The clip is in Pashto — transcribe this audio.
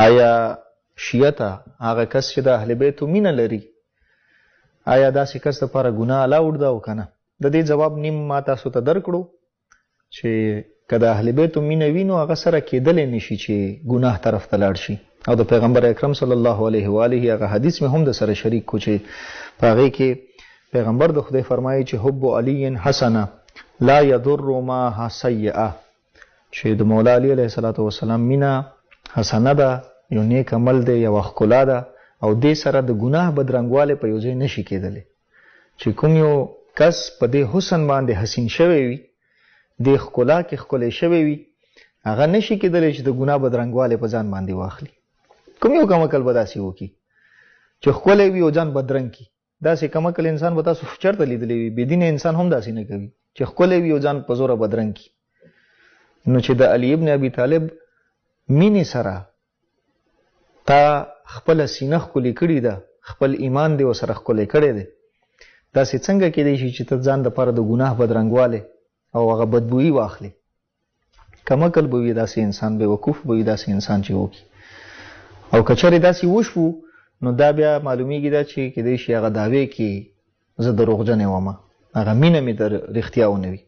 آیا شیعه ته هغه کس چې د اهل بیتو مینه لري، آیا داسې کس لپاره ګناه الاوډ ده او که نه؟ د دې جواب نیم ما تاسو ته درکړو چې که د اهل بیتو مینه وي نو هغه سره کېدلی نشي چې ګناه طرف ته لاړ شي، او د پیغمبر اکرم صلی الله علیه و آله هغه حدیث مې هم د سره شریک کو چې په هغې کې پیغمبر د خدای فرمایي چې حب علی حسنه لا یضر ما سیئه، چې د مولا علی علیه الصلاة والسلام مینه حسنه ده، یو نیک عمل دی، یوه ښکلا ده، او دې سره د ګناه بدرنګوالی په یو ځای نشي کېدلی. چې کوم یو کس په دې حسن باندې حسین شوی وي، دې ښکلا کې ښکلی شوی وي، هغه نشي کېدلی چې د ګناه بدرنګوالی په ځان باندې واخلي. کوم یو کم عقل به داسې وکړي چې ښکلی وي او ځان بدرنګ کړي؟ داسې کم عقل انسان به تاسو چېرته لیدلی وي؟ بې دینه انسان هم داسې نه کوي چې ښکلی وي او ځان په زوره بدرنګ کړي. نو چې د علي ابن ابي طالب مینې سره تا خپله سینه ښکلې کړې ده، خپل ایمان دې ورسره ښکلی کړی دی، داسې څنګه کېدای شي چې ته ځان دپاره د ګناه بدرنګوالی او هغه بدبویي واخلې؟ کم عقل به وي داسې انسان، بې وقوف به وي داسې انسان چې وکړي. او که چېرې داسې وشو نو دا بیا معلومیږي دا چې کېدای شي هغه دعوې کې زه دروغجن وم، هغه مینه مې د رښتیا ونه وي.